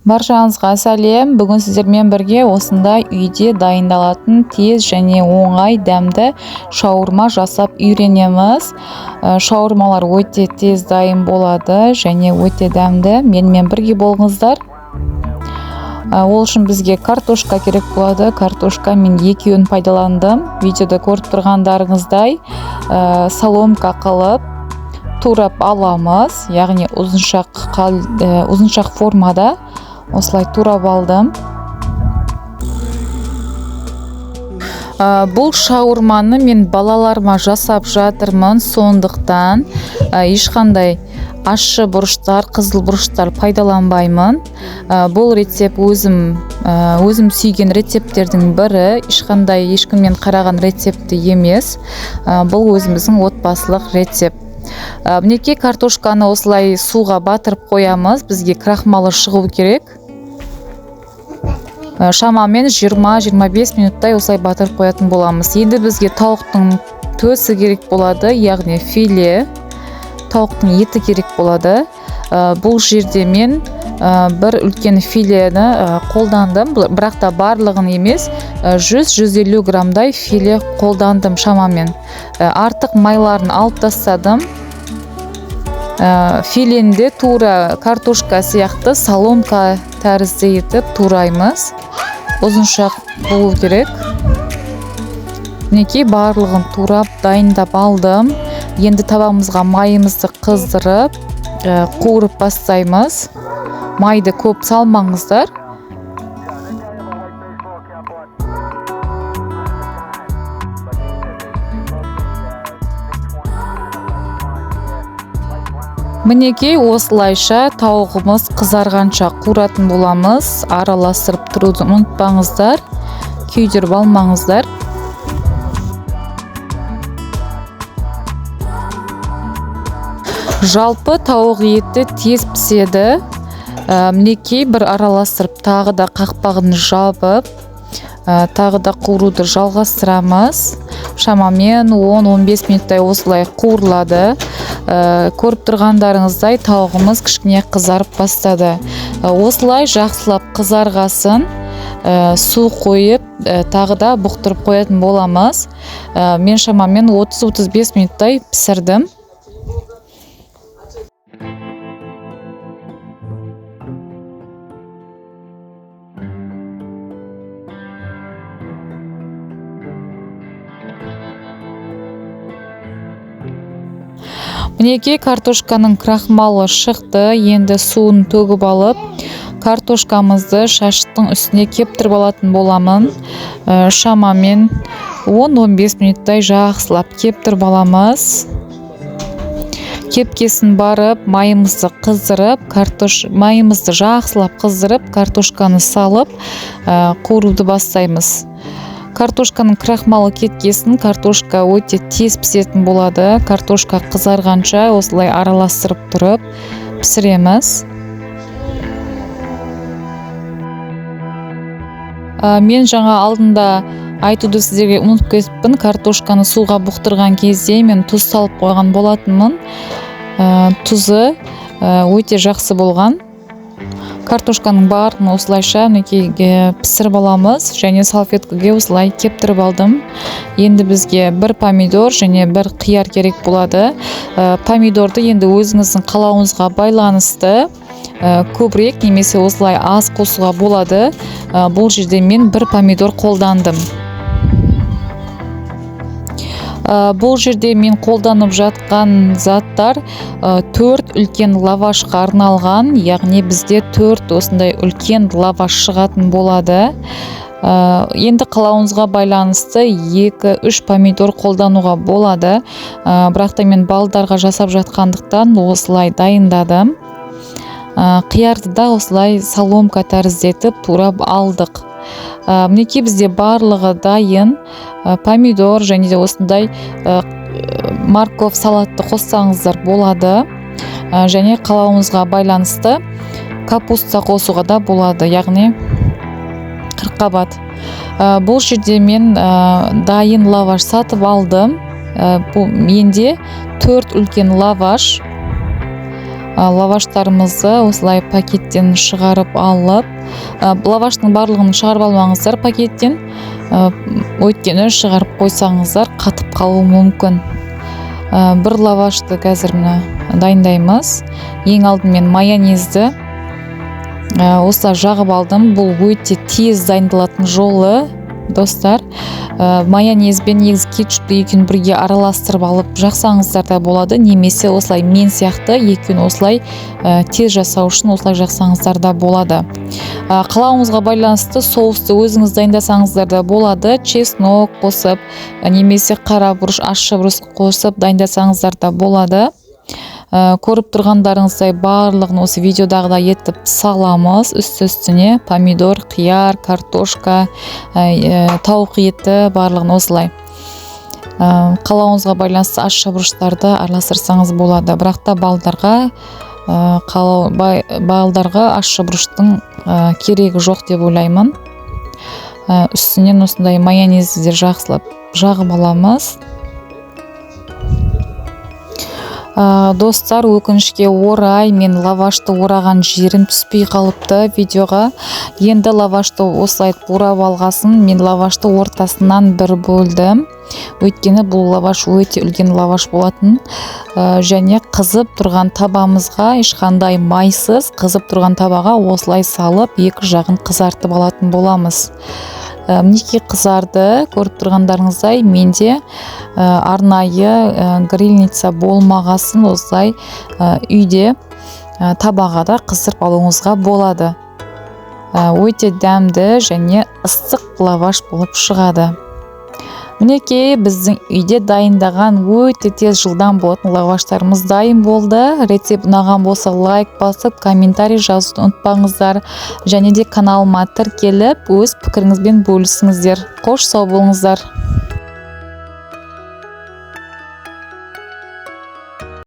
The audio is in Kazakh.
Баршаңызға сәлем. Бүгін сіздермен бірге осындай үйде дайындалатын тез және оңай дәмді шаурма жасап үйренеміз. Шаурмалар өте тез дайын болады және өте дәмді. Менімен бірге болыңыздар. Ол үшін бізге картошка керек болады. Картошка мен екеуін пайдаландым. Видеода көріп тұрғандарыңыздай, соломка қылып турап аламыз, яғни ұзыншақ формада осылай турап алдым. Бұл шаурманы мен балаларыма жасап жатырмын, сондықтан ешқандай ащы бұрыштар, қызыл бұрыштар пайдаланбаймын. Бұл рецепт өзім сүйген рецепттердің бірі, ешқандай ешкімнен қараған рецепті емес. Бұл өзіміздің отбасылық рецепт. Мінекей картошканы осылай суға батырып қоямыз, бізге крахмалы шығу керек. Шамамен жиырма-жиырма бес минуттай осылай батырып қоятын боламыз. Енді бізге тауықтың төсі керек болады, яғни филе, тауықтың еті керек болады. Бұл жерде мен бір үлкен филені қолдандым, бірақ та барлығын емес, жүз-жүз елу граммдай филе қолдандым шамамен. Артық майларын алып тастадым. Филені де тура картошка сияқты соломка тәрізді етіп тураймыз. Ұзыншақ болу керек. Мінекей барлығын турап дайындап алдым. Енді табамызға майымызды қыздырып, қуырып бастаймыз. Майды көп салмаңыздар. Мінекей осылайша тауығымыз қызарғанша қуыратын боламыз. Араластырып тұруды ұмытпаңыздар, күйдіріп алмаңыздар. Жалпы тауық еті тез піседі. Мінекей бір араластырып тағы да қақпағын жабып, тағы да қуыруды жалғастырамыз. Шамамен он-он бес минуттай осылай қуырылады. Көріп тұрғандарыңыздай тауығымыз кішкене қызарып бастады. Осылай жақсылап қызарғасын, су қойып, тағы да бұқтырып қоятын боламыз. Мен шамамен отыз-отыз бес минуттай пісірдім. Мінекей картошканың крахмалы шықты. Енді суын төгіп алып, картошкамызды шаштың үстіне кептіріп алатын боламын. Шамамен он-он бес минуттай жақсылап кептіріп аламыз. Кепкесін барып, майымызды қыздырып, майымызды жақсылап қыздырып, картошканы салып, қуыруды бастаймыз. Картошканың крахмалы кеткесін картошка өте тез пісетін болады. Картошка қызарғанша осылай араластырып тұрып пісіреміз. Мен жаңа алдында айтуды сіздерге ұмытып кетіппін. Картошканы суға бұқтырған кезде мен тұз салып қойған болатынмын. Тұзы өте жақсы болған. Картошканың барлығын осылайша мінекей пісіріп аламыз және салфеткаге осылай кептіріп алдым. Енді бізге бір помидор және бір қияр керек болады. Помидорды енді өзіңіздің қалауыңызға байланысты, көбірек немесе осылай аз қосуға болады. Бұл жерде мен бір помидор қолдандым. Бұл жерде мен қолданып жатқан заттар, 4 үлкен лавашқа арналған, яғни бізде 4 осындай үлкен лаваш шығатын болады. Енді қалауыңызға байланысты екі-үш помидор қолдануға болады. Бірақ та мен балдарға жасап жатқандықтан осылай дайындадым. Қиярды да осылай соломка тәрізді етіп турап алдық. Мінекей бізде барлығы дайын. Помидор және де осындай, морковь салатты қоссаңыздар болады. Және қалауыңызға байланысты капуста қосуға да болады, яғни қырыққабат. Бұл жерде мен, дайын лаваш сатып алдым. Бұл менде 4 үлкен лаваш. Лаваштарымызды осылай пакеттен шығарып алып, лаваштың барлығын шығарып алмаңыздар пакеттен, өйткені шығарып қойсаңыздар, қатып қалуы мүмкін. Бір лавашты қазір мына дайындаймыз. Ең алдымен майонезді осылай жағып алдым. Бұл өте тез дайындалатын жолы, достар. Майонез бен негізі кетчупті екеуін бірге араластырып алып жақсаңыздар да болады, немесе осылай мен сияқты екеуін осылай тез жасау үшін осылай жақсаңыздар да болады. Қалауыңызға байланысты соусты өзіңіз дайындасаңыздар да болады, чеснок қосып немесе қара бұрыш, ащы бұрыш қосып дайындасаңыздар да болады. Көріп тұрғандарыңыздай, барлығын осы видеодағыдай етіп саламыз үсті үстіне: помидор, қияр, картошка, тауық еті, барлығын осылай. Қалауыңызға байланысты ащы бұрыштарды араластырсаңыз болады, бірақ та балдарға ащы бұрыштың керегі жоқ деп ойлаймын. Үстінен осындай майонезді де жақсылап жағып аламыз. Достар, өкінішке орай, мен лавашты ораған жерім түспей қалыпты видеоға. Енді лавашты осылай орап алғасын, мен лавашты ортасынан бір бөлдім, өйткені бұл лаваш өте үлкен лаваш болатын. Және қызып тұрған табамызға, ешқандай майсыз қызып тұрған табаға осылай салып, екі жағын қызартып алатын боламыз. Мінекей, қызарды. Көріп тұрғандарыңыздай, менде арнайы грильница болмағасын, осылай үйде табаға да қыздырып алуыңызға болады. Өте дәмді және ыстық лаваш болып шығады. Мінекей, біздің үйде дайындаған өте тез, жылдам болатын лаваштарымыз дайын болды. Рецепт ұнаған болса, лайк басып, комментарий жазуды ұмытпаңыздар және де каналыма тіркеліп, өз пікіріңізбен бөлісіңіздер. Қош, сау болыңыздар.